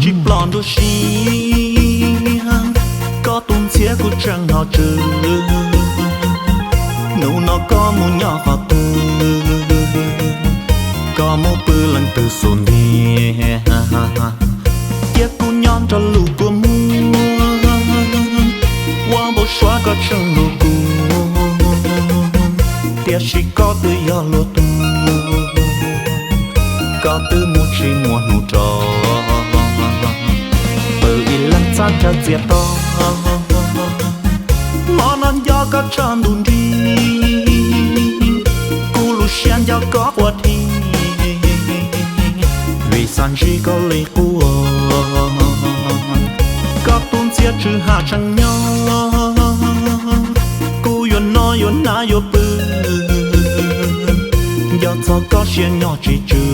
Tsis pom nruab siab, koj tus ntxhiab kuv tseem hnov tsw. Hnub no koj mus nyob qhov twg, koj mus pw leej twg xub ntiag. Cia kuv nyob nrog lub kua muag, ua npau suav koj tseem hlub kuv, tiam sis koj twb yog luag tug, koj twb mus tsis muaj hnub rov. Pw ib leeg txhob chaw txias to, hmo no nco koj tshav ntuj nrig, kuv lub siab nco koj quaj dhi, vim xav ntsib koj li quaj. Koj tus ntxhiab tsw ha tseem nyob, kuv yuav noj yuav hnav yuav pw, nco txog koj siab nyob tsis tsw,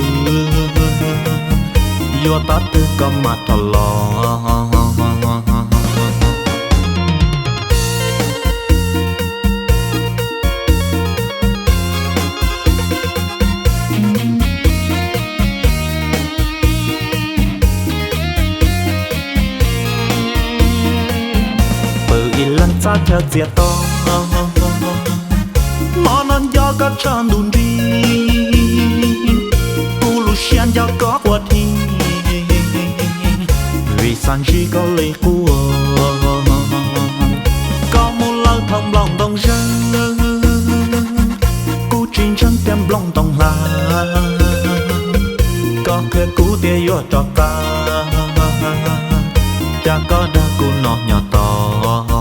yuav tab twg koj mam rov los. Pw ib leeg txhob chaw txias to, hmo no nco koj tshav ntuj nrig, kuv lub siab nco koj quaj dhi, vim xav ntsib koj li quaj. Koj mus lawm thaum nplooj ntoo zeeg, kuv tsis ntseeg tias nplooj ntoo hla. Koj qhia kuv tias yuav rov qab, cas koj dag kuv no nyob tos.